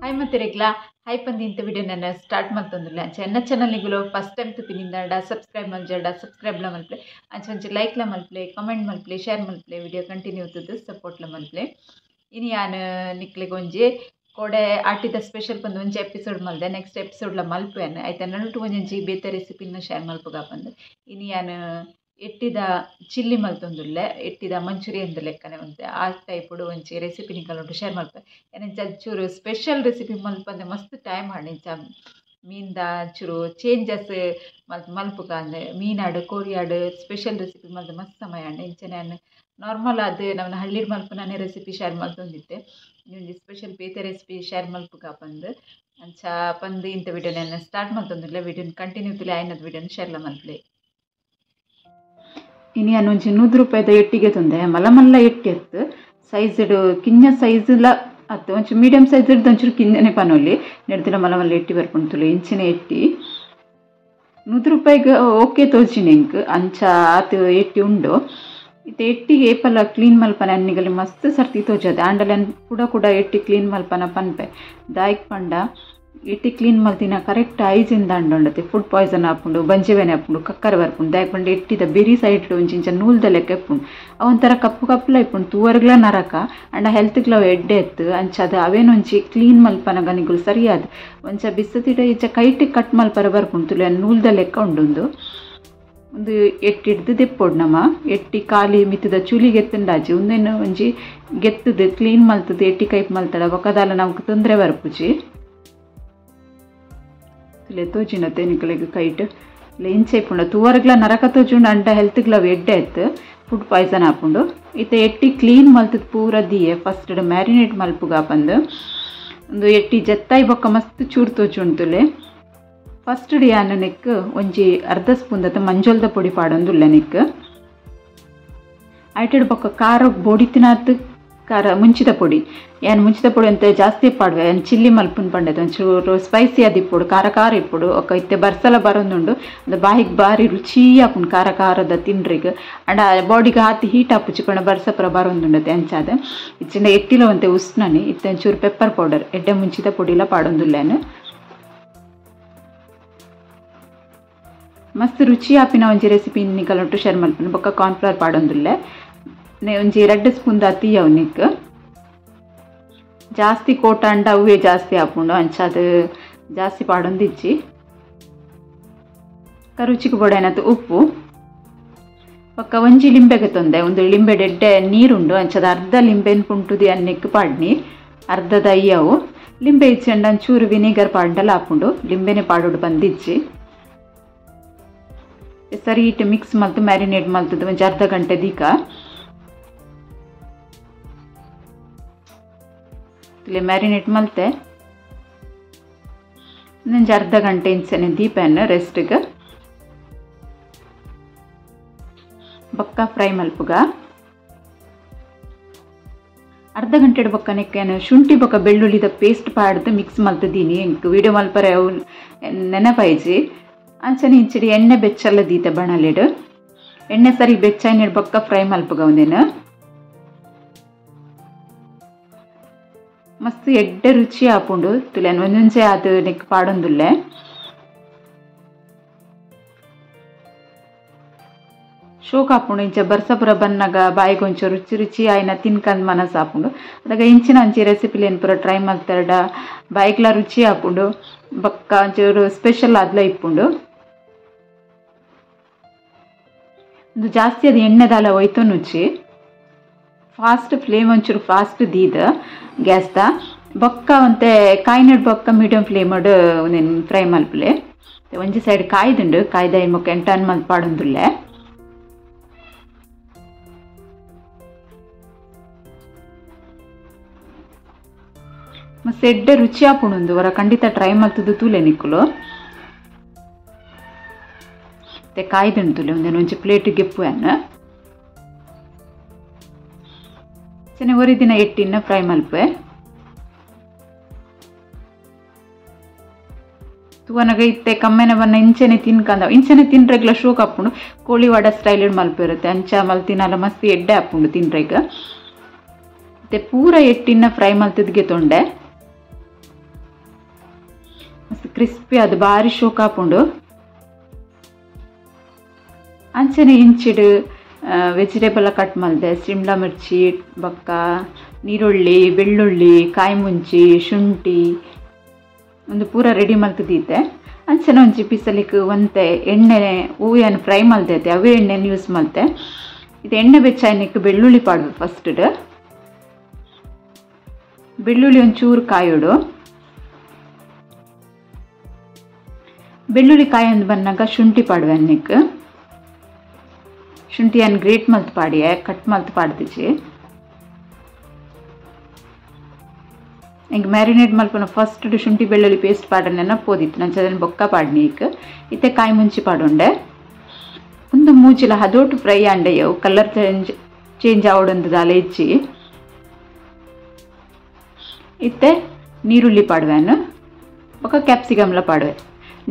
Hi ಮತ್ತಿರಗ್ಲಾ hi ಪಂದು ಇಂಥ video ನಾನು start ಮಾಡ್ತಂದಿಲ್ಲ. ಅಂಚೆ ಎನ್ನ ಚಾನಲ್ಗಳು ಫಸ್ಟ್ ಟೈಮ್ ತುಪಿನಿಂದ ಸಬ್ಸ್ಕ್ರೈಬ್ ಮಲ್ಜಾಡ ಸಬ್ಸ್ಕ್ರೈಬ್ಲ ಮಲ್ಪ್ಲೆ, ಅಂಚೆ ಒಂಚೆ ಲೈಕ್ಲ ಮಲ್ಪ್ಲೆ, ಕಮೆಂಟ್ ಮಲ್ಪ್ಲೆ, ಶೇರ್ ಮಲ್ಪ್ಲೆ, ವಿಡಿಯೋ ಕಂಟಿನ್ಯೂ ತುದ್ದು ಸಪೋರ್ಟ್ಲ ಮಲ್ಪ್ಲೆ. ಇನಿ ಯಾನು ನಿಕ್ಲೆಗ್ ಒಂಜಿ ಕೋಡೆ ಆಟಿದ ಸ್ಪೆಷಲ್ ಬಂದು ಒಂಜಿ ಎಪಿಸೋಡ್ ಮಲ್ದೆ, ನೆಕ್ಸ್ಟ್ ಎಪಿಸೋಡ್ಲ ಮಲ್ಪೇನು ಆಯ್ತಾ. ನಡುಟು ಒಂಜೊಂಜಿ ಬೇತೆ ರೆಸಿಪಿನ ಶೇರ್ ಮಲ್ಪುಗ ಬಂದು ಇನಿ ಯಾನು ಎಟ್ಟಿದ ಚಿಲ್ಲಿ ಮಲ್ತೊಂದುಲ್ಲೆ, ಎಟ್ಟಿದ ಮಂಚೂರಿಯನ್ ಲೆಕ್ಕನೆ ಒಂತೆ ಆ ಟೈಪುಡು ಒಂಜಿ ರೆಸಿಪಿ ನಿಕಲುಂಟು ಶೇರ್ ಮಲ್ಪೆ. ಏನಂಚ ಚೂರು ಸ್ಪೆಷಲ್ ರೆಸಿಪಿ ಮಲ್ಪಂದೆ ಮಸ್ತ್ ಟೈಮ್ ಆಂಡ್ ಇಂಚ ಮೀನ್ದ ಚೂರು ಚೇಂಜಸ್ ಮಲ್ತ್ ಮಲ್ಪುಗ ಅಂದೆ ಮೀನಾಡು ಕೋರಿಯಾಡು ಸ್ಪೆಷಲ್ ರೆಸಿಪಿ ಮಲ್ತ ಮಸ್ತ್ ಸಮಯ ಆಂಡ್ ಇಂಚ ನಾನು ನಾರ್ಮಲ್ ಅದು ನಮ್ಮನ್ನ ಹಳ್ಳಿಡ್ ಮಲ್ಪುನಾನೆ ರೆಸಿಪಿ ಶೇರ್ ಮಲ್ತೊಂದಿತ್ತೆ. ಒಂಜಿ ಸ್ಪೆಷಲ್ ಬೇತೆ ರೆಸಿಪಿ ಶೇರ್ ಮಲ್ಪುಗ ಪಂದು ಅಂಚ ಪಂದು ಇಂಥ ವಿಡಿಯೋ ನಾನು ಸ್ಟಾರ್ಟ್ ಮಲ್ತೊಂದುಲ್ಲೆ. ವಿಡಿಯೋನ ಕಂಟಿನ್ಯೂ ತುಲೆ ಆಯ್ನದ ವಿಡಿಯೋನ ಶೇರ್ಲ ಮಲ್ಪಲೆ. ಇನಿ ಒಂಜಿ 100 ರೂಪಾಯಿದ ಎಟ್ಟಿಗೆ ತಂದೆ, ಮಲ್ಲ ಮಲ್ಲ ಎಟ್ಟಿ ಅತ್ತು ಸೈಜ್ಡ್ ಕಿಂಜ ಸೈಜ್ಲ ಅತ್ತು ಒಂಚು ಮೀಡಿಯಂ ಸೈಜ್ ಒಂಚೂರು ಕಿಂಜನೆ ಪನೊಲಿ ನೆಡ್ದಿನ ಮಲ್ಲ ಮಲ್ಲ ಎಟ್ಟಿ ಬರ್ಪುಂಡು ಇಂಚಿನ ಎಟ್ಟಿ 100 ರೂಪಾಯಿಗೆ ಓಕೆ ತೋಜಿನ ಇಂಕ್ ಅಂಚ ಆತು ಎಟ್ಟಿ ಉಂಡು. ಇತ್ತೆ ಎಟ್ಟಿಗೆ ಏಪಲ ಕ್ಲೀನ್ ಮಲ್ಪನ ಅನ್ನಿಗಲಿ ಮಸ್ತ್ ಸರ್ತಿ ತೋಜದೆ ಆಂಡಲ ಕೂಡ ಕೂಡ ಎಟ್ಟಿ ಕ್ಲೀನ್ ಮಲ್ಪನ ಪನ್ಪೆ ದಾಯಿಕ್ ಪಂಡ ಎಟ್ಟಿ ಕ್ಲೀನ್ ಮಲ್ತಿನ ಕರೆಕ್ಟ್ ಐಜಿನ್ ದಾಂಡೊಂಡತೆ ಫುಡ್ ಪಾಯ್ಸನ್ ಆಪುಂಡು, ಬಂಜೆವೆನೆ ಆಪುಂಡು, ಕಕ್ಕರ ಬರ್ಪುಂಡು. ದಾಯಕ್ ಪಂಡ ಎಟ್ಟಿದ ಬೆರಿ ಸೈಡ್ ಒಂಜಿ ಇಂಚ ನೂಲ್ದ ಲೆಕ್ಕ ಇಪ್ಪುಂಡು, ಅವೊಂಥರ ಕಪ್ಪು ಕಪ್ಪುಲ ಇಪ್ಪುಂಡು, ತೂವರ್ಗ್ಲ ನರಕ ಅಂಡ ಹೆಲ್ತ್ಗ್ಲ ಎಡ್ಡೆ ಎತ್ತು. ಅಂಚ ಅದು ಅವೇನೊಂಜಿ ಕ್ಲೀನ್ ಮಲ್ಪನಗ ನಿಗುಲು ಸರಿಯಾದ ಒಂಚ ಬಿಸತಿಡ ಇಂಚ ಕೈಟ್ ಕಟ್ ಮಲ್ಪರ ಬರ್ಪುಂಡು ತುಲೆ ನೂಲ್ದ ಲೆಕ್ಕ ಉಂಡೊಂದು ಒಂದು ಎಟ್ಟಿಡ್ದು ದೆಪ್ಪೊಡು ನಮ ಎಟ್ಟಿ ಖಾಲಿ ಮಿತ್ತದ ಚುಲಿ ಗೆತ್ತುಂಡಾಜಿ ಒಂದೇನು ಒಂಜಿ ಗೆತ್ತದು ಕ್ಲೀನ್ ಮಲ್ತದು ಎಟ್ಟಿ ಕೈಪ್ ಮಲ್ತಡ ಬೊಕದಾಲ ನಮ್ಗೆ ತೊಂದರೆ ಬರ್ಪುಜಿ. ತುಲೆ ತೋಜಿನತೆ ನಿಕಲೆಗ್ ಕೈಟ್ ಇಂಚ ಇಪ್ಪುಂಡು ತೂವರ್ಗ್ಲ ನರಕ ತೋಜುಂಡು ಅಂಡ ಹೆಲ್ತ್ಗ್ಲ ಎಡ್ಡೆ ಇತ್ತು ಫುಡ್ ಪಾಯ್ಸನ್ ಆಪುಂಡು. ಇತ್ತೆ ಎಟ್ಟಿ ಕ್ಲೀನ್ ಮಲ್ತದ ಪೂರ ದಿಯೆ ಫಸ್ಟ್ ಮ್ಯಾರಿನೇಟ್ ಮಲ್ಪುಗ ಪಂದು ಒಂದು ಎಟ್ಟಿ ಜತ್ತಾಯಿ ಬೊಕ್ಕ ಮಸ್ತ್ ಚೂರು ತೋಜುಂಡು ತುಲೆ. ಫಸ್ಟ್ ಯಾನು ನೆಕ್ ಒಂಜಿ ಅರ್ಧ ಸ್ಪೂನ್ ದತ್ತ ಮಂಜೋಲ್ದ ಪೊಡಿ ಪಾಡೊಂದುಲ್ಲ ನೆಕ್ ಐಟೆಡ್ ಬೊಕ್ಕ ಖಾರ ಬೊಡಿತಿನಾತ್ ಖಾರ ಮುಂಚಿದ ಪೊಡಿ ಯಾನ್ ಮುಂಚಿದ ಪೊಡಿ ಅಂತ ಜಾಸ್ತಿ ಪಾಡುವೆ ಯಾನ್ ಚಿಲ್ಲಿ ಮಲ್ಪುನ್ ಪಂಡದ ಒಂಚೂರು ಸ್ಪೈಸಿ ಅದಿಪ್ಪೊಡು ಖಾರ ಖಾರ ಇಪ್ಪೊಡು ಒಕ್ಕ ಇತ್ತೆ ಬರ್ಸಲ ಬರೊಂದುಂಡು ಅದು ಬಾಯಿಗೆ ಬಾರಿ ರುಚಿ ಆಪುಂಡು ಖಾರ ಖಾರದ ತಿಂಡ್ರಿಗ್ ಅಂಡ ಬಾಡಿಗೆ ಆತಿ ಹೀಟ್ ಆಪುಜಿ ಪಂಡ ಬರ್ಸಪುರ ಬರೊಂದುಂಡತೆ ಅಂಚಾದ ಇಚ್ಚಿಂಡ ಎಟ್ಟಿಲ ಒಂತೆ ಉಸ್ನನಿ ಇತ್ತೆ ಒಂಚೂರು ಪೆಪ್ಪರ್ ಪೌಡರ್ ಎಡ್ಡೆ ಮುಂಚಿದ ಪೊಡಿಲ ಪಾಡೊಂದುಲ್ಲೇನು ಮಸ್ತ್ ರುಚಿ ಆಪಿನ ಒಂಜಿ ರೆಸಿಪಿ ನಿಕಲೊಟ್ಟು ಶೇರ್ ಮಲ್ಪುನು. ಬೊಕ್ಕ ಕಾರ್ನ್ಫ್ಲವರ್ ಪಾಡೊಂದುಲ್ಲೆ ಒಂಜಿ 2 ಸ್ಪೂನ್ ದಾತಿ ಅವನಿಕ್ ಜಾಸ್ತಿ ಕೋಟ ಅಂಡ ಅವೇ ಜಾಸ್ತಿ ಆಪುಂಡು ಅಂಚ ಅದು ಜಾಸ್ತಿ ಪಾಡೊಂದಿಜ್ಜಿ. ರುಚಿಗೆ ಬೋಡೇನದು ಉಪ್ಪು ಬೊಕ್ಕ ಒಂಜಿ ಲಿಂಬೆಗೆ ತೊಂದೆ ಒಂದು ಲಿಂಬೆ ಎಡ್ಡೆ ನೀರುಂಡು ಅಂಚದ ಅರ್ಧ ಲಿಂಬೆನ್ ಪುಂಟುದಿ ಅನ್ನೆಕ್ ಪಾಡ್ನಿ ಅರ್ಧದ ಅಯ್ಯವು ಲಿಂಬೆ ಇಚ್ಚಂಡ ಒಂಚೂರು ವಿನಿಗರ್ ಪಾಡ್ಡಲ ಆಪುಂಡು ಲಿಂಬೆನೆ ಪಾಡೋಡು ಬಂದಿಜ್ಜಿ. ಸರಿ ಇಟ್ಟು ಮಿಕ್ಸ್ ಮಲ್ತು ಮ್ಯಾರಿನೇಟ್ ಮಲ್ತದ್ದು ಒಂಜಿ ಅರ್ಧ ಗಂಟೆ ದೀಕ ಮ್ಯಾರಿನೇಟ್ ಮಲ್ತೆ ಒಂಜಿ ಅರ್ಧ ಗಂಟೆ ಇಂಚನೆ ದೀಪನ್ನು ರೆಸ್ಟ್ಗೆ ಬೊಕ್ಕ ಫ್ರೈ ಮಲ್ಪುಗ. ಅರ್ಧ ಗಂಟೆ ಬೊಕ್ಕ ನೆಕ್ಕೇನು ಶುಂಠಿ ಬೊಕ್ಕ ಬೆಳ್ಳುಳ್ಳಿದ ಪೇಸ್ಟ್ ಪಾಡ್ದು ಮಿಕ್ಸ್ ಮಲ್ತದೀನಿ ಎಂಕ್ ವಿಡಿಯೋ ಮಲ್ಪರೆ ಅವು ನೆನಪಾಯ್ಜಿ. ಅಂಚನೆ ಇಂಚಡಿ ಎಣ್ಣೆ ಬೆಚ್ಚಲ್ಲ ದೀತ ಬಣಲೆಡು ಎಣ್ಣೆ ಸರಿ ಬೆಚ್ಚಾಯಿನ ಬೊಕ್ಕ ಫ್ರೈ ಮಲ್ಪುಗ ಒಂದೇನು ಮಸ್ತ್ ಎಡ್ಡೆ ರುಚಿ ಆಪುಂಡು ತುಲೆನ್ ಒಂದೊಂಜೆ ಅದು ನೆಕ್ ಪಾಡೊಂದುಲ್ಲೆ. ಶೋಕ್ ಆಪುಂಡು ಇಂಚ ಬರ್ಸಪುರ ಬನ್ನಗ ಬಾಯಿಗೆ ಒಂಚ ರುಚಿ ರುಚಿ ಆಯ್ನ ತಿನ್ಕಂದ್ ಮನಸ್ಸು ಆಪುಂಡು. ಅದಾಗ ಇಂಚಿನ ಒಂಜಿ ರೆಸಿಪಿಲಿ ಏನ್ ಪೂರ ಟ್ರೈ ಮಲ್ತಾಡ ಬಾಯಿಗ್ಲ ರುಚಿ ಆಪುಂಡು ಬೊಕ್ಕ ಒಂಚೂರು ಸ್ಪೆಷಲ್ ಆದ್ಲ ಇಪ್ಪುಂಡು. ಒಂದು ಜಾಸ್ತಿ ಅದು ಎಣ್ಣೆದಾಲ ಹೋಯ್ತು ನುಚ್ಚಿ ಫಾಸ್ಟ್ ಫ್ಲೇಮ್ ಒಂಚೂರು ಫಾಸ್ಟ್ ದೀದ ಗ್ಯಾಸ್ದ ಬೊಕ್ಕ ಒಂತೆ ಕಾಯಿನಡ್ ಬೊಕ್ಕ ಮೀಡಿಯಂ ಫ್ಲೇಮಡ್ ಒಂದೇನು ಫ್ರೈ ಮಲ್ಪಲೆ. ಒಂಜಿ ಸೈಡ್ ಕಾಯ್ದುಂಡು ಕಾಯ್ದ ಮೊಕ್ಕ ಟರ್ನ್ ಮಲ್ತ್ ಪಾಡೊಂದುಲ್ಲೆ. ಮಸ್ತ್ ಎಡ್ಡೆ ರುಚಿ ಆಪುಂಡು ಹೊರ ಖಂಡಿತ ಟ್ರೈ ಮಲ್ತದ್ದು ತೂಲೆ ನಿಕ್ಕುಲು. ಮತ್ತೆ ಕಾಯ್ದುಂಡು ತುಲೆ ಒಂದೇನು ಒಂಜಿ ಪ್ಲೇಟ್ ಗೆಪ್ಪು ಅನ್ನ ಚೆನ್ನ ಒರಿ ದಿನ ಎಟ್ಟಿನ ಫ್ರೈ ಮಲ್ಪೆ. ತೂವನಗ ಇತ್ತೆ ಕಮ್ಮೆನ ಬನ್ನ ಇಂಚೆನೆ ತಿನ್ಕಂದ ಇಂಚೆನೆ ತಿನ್ರೆಗ್ಲ ಶೋಕ್ ಆಪುಂಡು ಕೋಳಿ ವಡ ಸ್ಟೈಲ್ ಮಲ್ಪಿರುತ್ತೆ ಅಂಚ ಮಲ್ತಿನಲ್ಲ ಮಸ್ತ್ ಎಡ್ಡೆ ಆಪುಂಡು ತಿನ್ರೆಗ್. ಮತ್ತೆ ಪೂರ ಎಟ್ಟಿನ ಫ್ರೈ ಮಲ್ತದ್ಗೆ ತೊಂಡೆ. ಮಸ್ತ್ ಕ್ರಿಸ್ಪಿ ಅದು ಬಾರಿ ಶೋಕ್ ಆಪುಂಡು. ಅಂಚನೆ ಇಂಚಿಡು ವೆಜಿಟೇಬಲ್ ಕಟ್ ಮಲ್ದೆ ಸಿಮ್ಲಾ ಮಿರ್ಚಿ ಬೊಕ್ಕ ನೀರುಳ್ಳಿ ಬೆಳ್ಳುಳ್ಳಿ ಕಾಯಿ ಮುಂಚಿ ಶುಂಠಿ ಒಂದು ಪೂರ ರೆಡಿ ಮಲ್ತದೀತೆ. ಅಂಚನೆ ಒಂಜಿ ಪಿಸಲಿಕ್ ಒಂತೆ ಎಣ್ಣೆ ಹೂವನ್ನು ಫ್ರೈ ಮಲ್ತೈತೆ ಅವೇ ಎಣ್ಣೆನ ಯೂಸ್ ಮಲ್ತೆ. ಇದು ಎಣ್ಣೆ ಬೆಚ್ಚಾಯನಕ್ಕೆ ಬೆಳ್ಳುಳ್ಳಿ ಪಾಡ್ಬೇಕು ಫಸ್ಟ್. ಬೆಳ್ಳುಳ್ಳಿ ಒಂಚೂರು ಕಾಯೋಡು. ಬೆಳ್ಳುಳ್ಳಿ ಕಾಯಿ ಒಂದು ಬಂದಾಗ ಶುಂಠಿ ಪಾಡುವೆ ಅನ್ನಕ್ಕೆ. ಶುಂಠಿಯನ್ನು ಗ್ರೇಟ್ ಮಲ್ತ್ ಪಾಡಿಯೆ ಕಟ್ ಮಲ್ತ್ ಪಾಡ್ದಿಚ್ಚಿ. ಹಿಂಗೆ ಮ್ಯಾರಿನೇಟ್ ಮಲ್ಪನ ಫಸ್ಟ್ ಶುಂಠಿ ಬೆಳ್ಳುಳ್ಳಿ ಪೇಸ್ಟ್ ಪಾಡನೆ ಪೋದಿತ್ತು ನಂಚ ಅದನ್ನು ಬೊಕ್ಕ ಪಾಡ್ನೀಕ್. ಇತ್ತೆ ಕಾಯಿ ಮುಂಚಿ ಪಾಡುಂಡೆ ಒಂದು ಮೂಜಿಲ ಹದೋಟು ಫ್ರೈ ಅಂಡೆಯವು ಕಲರ್ ಚೇಂಜ್ ಆವಡೊಂದು ದಾಲ ಇಚ್ಚಿ. ಇತ್ತೆ ನೀರುಳ್ಳಿ ಪಾಡುವೆನು ಬೊಕ್ಕ ಕ್ಯಾಪ್ಸಿಕಮ್ಲ ಪಾಡುವೆ.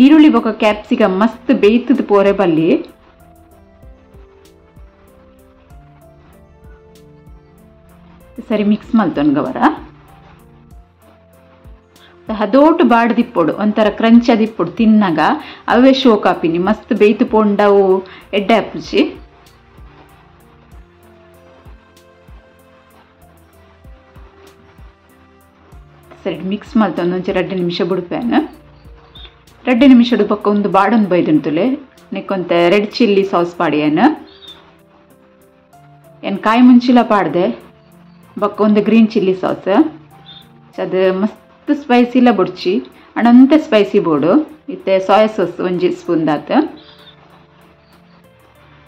ನೀರುಳ್ಳಿ ಬೊಕ್ಕ ಕ್ಯಾಪ್ಸಿಕಮ್ ಮಸ್ತ್ ಬೇಯ್ತದ ಪೋರೆ ಬಲ್ಲಿ. ಸರಿ ಮಿಕ್ಸ್ ಮಲ್ತೊನ್ಗವರ ಹದೋಟು ಬಾಡ್ದಿಪ್ಪೊಡು ಒಂಥರ ಕ್ರಂಚ್ ಅದಿಪ್ಪೊಡು ತಿನ್ನಾಗ ಅವೇ ಶೋಕ್ ಆಪಿನಿ ಮಸ್ತ್ ಬೇಯ್ತು ಪೋಂಡವು ಎಡ್ಡೆ ಅಪ್ಪುಜಿ. ಸರಿ ಮಿಕ್ಸ್ ಮಲ್ತೊಂದು ಒಂಚೂರು 2 ನಿಮಿಷ ಬುಡ್ಪೇನು. 2 ನಿಮಿಷ ಪಕ್ಕ ಒಂದು ಬಾಡೊಂದು ಬೈದುಂಟುಲೆ ನೆಕ್ಕೊಂತೆ red chilli sauce ಪಾಡಿಯೇನು ಏನು ಕಾಯಿ ಮುಂಚಿಲ ಪಾಡ್ದೆ ಬೊಕ್ಕ ಒಂದು green chilli sauce ಅದು ಮಸ್ತ್ ಸ್ಪೈಸಿಲ ಬುಡ್ಚಿ ಅಣಂತ ಸ್ಪೈಸಿ ಬೋಡು. ಇತ್ತೆ ಸೋಯಾ ಸಾಸ್ ಒಂಜಿ ಸ್ಪೂನ್ ದಾತ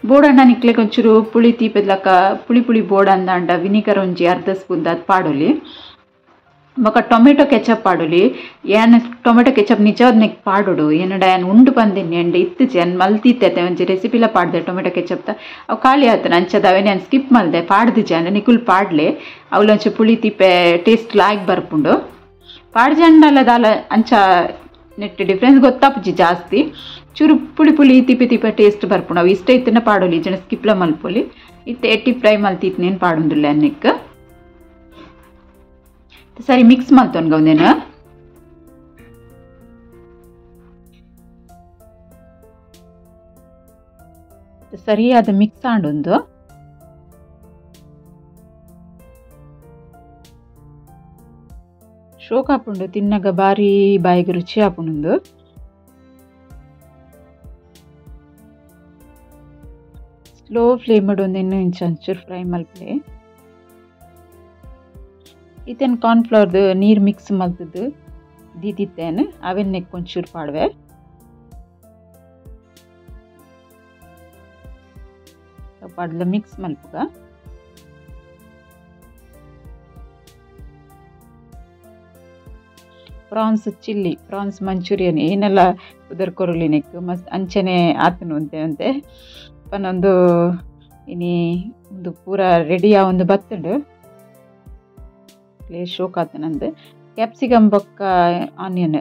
ಬೋಡಣ್ಣ ನಿಕ್ಲೆಗ್ ಒಂಚೂರು ಪುಳಿ ತೀಪೆದ್ಲಕ್ಕ ಪುಳಿ ಪುಳಿ ಬೋಡ ಅಂದಾಂಡ ವಿನಿಗರ್ ಒಂಜಿ ಅರ್ಧ ಸ್ಪೂನ್ ದಾತ್ ಪಾಡೊಲಿ. ಬೊಕ್ಕ ಟೊಮೆಟೊ ಕೆಚಪ್ ಪಾಡೊಲಿ. ಏನ್ ಟೊಮೆಟೊ ಕೆಚಪ್ ನಿಜವಾದ ನೆಕ್ ಪಾಡೋಡು ಏನಡ ಏನ್ ಉಂಡು ಬಂದಿನಿ ಅಂಡ್ ಇತ್ತುಜಿ ಅನ್ ಮಲ್ತಿತ್ತೆ ಒಂಜಿ ರೆಸಿಪಿಲ ಪಾಡ್ದೆ ಟೊಮೆಟೊ ಕೆಚಪ್ ಅವು ಖಾಲಿ ಆತನ ಅಂಚದ ಅವೇನೆ ಅನ್ ಸ್ಕಿಪ್ ಮಲ್ದೆ ಪಾಡ್ದಿಜಿ ಅಂಡ ನಿಕುಲ್ ಪಾಡ್ಲೆ ಅವಲೊಂಚು ಪುಳಿ ತಿಪ್ಪೆ ಟೇಸ್ಟ್ ಲಾಯ್ಕ್ ಬರ್ಪುಂಡು. ಪಾಡ್ಜಂಡಲ ದಾಲ ಅಂಚ ನೆಟ್ ಡಿಫ್ರೆನ್ಸ್ ಗೊತ್ತಾಪುಜಿ ಜಾಸ್ತಿ ಚೂರು ಪುಳಿ ಪುಳಿ ತಿಪ್ಪೆ ತಿಪ್ಪೆ ಟೇಸ್ಟ್ ಬರ್ಪುಂಡು. ಅವು ಇಷ್ಟ ಇತ್ತನ ಪಾಡೊಲಿ ಜನ ಸ್ಕಿಪ್ಲ ಮಲ್ಪೊಲಿ. ಇತ್ತೆ ಎಟ್ಟಿ ಫ್ರೈ ಮಲ್ತಿತ್ನೇನು ಪಾಡೊಂದುಲ್ಲ ಅನ್ನೆಕ್. ಸರಿ ಮಿಕ್ಸ್ ಮಲ್ತೊನ್ಗವನೇನು. ಸರಿಯಾದ ಮಿಕ್ಸ್ ಆಂಡೊಂದು ಶೋಕ್ ಆಪುಂಡು ತಿನ್ನಗ ಬಾರಿ ಬಾಯಿಗೆ ರುಚಿ ಆಪುಂಡು. ಸ್ಲೋ ಫ್ಲೇಮ್ ಒಂದಿನ್ನು ಇಂಚ ಒಂಚೂರು ಫ್ರೈ ಮಲ್ಪಲೆ. ಇತ್ತೇನು ಕಾರ್ನ್ಫ್ಲವರ್ದು ನೀರು ಮಿಕ್ಸ್ ಮಲ್ತದ್ದು ದೀದಿತ್ತೇನು ಅವೆನ್ ಒಂಚೂರು ಪಾಡುವೆ. ಪಾಡ್ಲ mix ಮಲ್ಪುಗ. Prawns chilli prawns manchurian ಏನೆಲ್ಲ ಉದರ್ ಕೊರಲಿ ನೆಕ್ ಮಸ್ತ್ ಅಂಚನೆ ಆತನು ಅಂತೆ ಅಂತೆ ಪನ್ನೊಂದು ಇನಿ ಒಂದು ಪೂರ ರೆಡಿ ಒಂದು ಬತ್ತುಂಡು ಪ್ಲೇಸ್ ಶೋಕ್ ಆತನಂದು. ಕ್ಯಾಪ್ಸಿಕಮ್ ಬೊಕ್ಕ ಆನಿಯನ್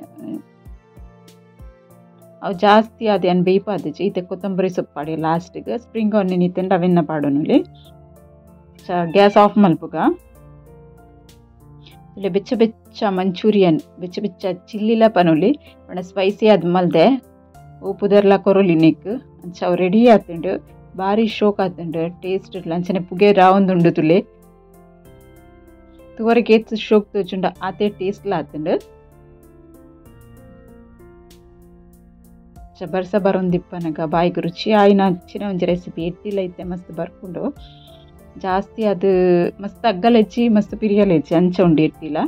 ಅವು ಜಾಸ್ತಿ ಅದೇನು ಬೇಯ್ಪಾದಿಜಿ. ಇತ್ತೆ ಕೊತ್ತಂಬರಿ ಸೊಪ್ಪು ಪಾಡಿ ಲಾಸ್ಟಿಗೆ ಸ್ಪ್ರಿಂಗ್ ಆನಿಯನ್ ಇತ್ತೆಂಡು ಅವೆನ್ನ ಪಾಡೋನುಲಿ. ಗ್ಯಾಸ್ ಆಫ್ ಮಲ್ಪುಗ. ಇಲ್ಲಿ ಬೆಚ್ಚ ಬೆಚ್ಚ ಮಂಚೂರಿಯನ್ ಬೆಚ್ಚ ಬೆಚ್ಚ ಚಿಲ್ಲಿಲ ಪನೊಲಿ ಒಣ ಸ್ಪೈಸಿ ಅದು ಮಲ್ದೆ ಉಪ್ಪುದರ್ಲ ಕೊರೊಲಿ ನೆಕ್ ಅಂಚ ಅವು ರೆಡಿ ಆತುಂಡು ಬಾರಿ ಶೋಕ್ ಆತುಂಡು ಟೇಸ್ಟ್ ಅಂಚನೆ ಪುಗೆ ರಾವೊಂದುಂಡು ತುಲೆ ತುವರೆಗೆ ಏತ್ ಶೋಕ್ ತೋಜುಂಡು ಆತೆ ಟೇಸ್ಟ್ಲ ಆತುಂಡು. ಬರ್ಸ ಬರೊಂದಿಪ್ಪನಗ ಬಾಯಿಗೆ ರುಚಿ ಆಯಿನ ಅಂಚಿನ ಒಂಜಿ ರೆಸಿಪಿ ಎಟ್ಟಿಲ ಇತ್ತೆ ಮಸ್ತ್ ಬರ್ಪುಂಡು. ಜಾಸ್ತಿ ಅದು ಮಸ್ತ್ ಅಗ್ಗಲೆಚ್ಚಿ ಮಸ್ತ್ ಪಿರಿಯಲೆಚ್ಚಿ ಅಂಚ ಉಂಡು ಎಟ್ಟಿಲ.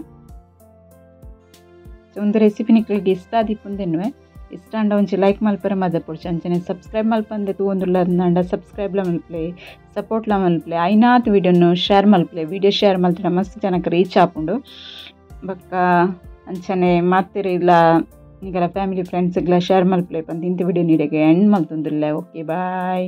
ಒಂದು ರೆಸಿಪಿ ನಿಕ್ಲಿಗೆ ಇಷ್ಟ ಆದಿಪ್ಪುಂದೆನ್ನುವೆ ಇಷ್ಟ ಅಂಡ ಒಂಜಿ ಲೈಕ್ ಮಲ್ಪರೆ ಮದಪೊಡ್ಚಿ ಅಂಚನೆ ಸಬ್ಸ್ಕ್ರೈಬ್ ಮಲ್ಪಂದೆ ತೂವೊಂದುಲ್ಲ ಸಬ್ಸ್ಕ್ರೈಬ್ಲ ಮಲ್ಪಲೆ ಸಪೋರ್ಟ್ಲ ಮಲ್ಪಲೆ ಐನಾತ್ ವಿಡಿಯೋನು ಶೇರ್ ಮಲ್ಪಲೆ. ವಿಡಿಯೋ ಶೇರ್ ಮಲ್ತಿನ ಮಸ್ತ್ ಜನಕ್ಕೆ ರೀಚ್ ಆಪುಂಡು. ಬೊಕ್ಕ ಅಂಚನೆ ಮಾತಿರಿಲ್ಲ ನಿಗಲ ಫ್ಯಾಮಿಲಿ ಫ್ರೆಂಡ್ಸ್ಗ್ಲ ಶೇರ್ ಮಲ್ಪಲೆ ಪಂದ್ ಇಂತ ವಿಡಿಯೋ ನೀಡೆಗೆ ಎಂಡ್ ಮಲ್ತೊಂದುಲ್ಲೆ. Okay bye.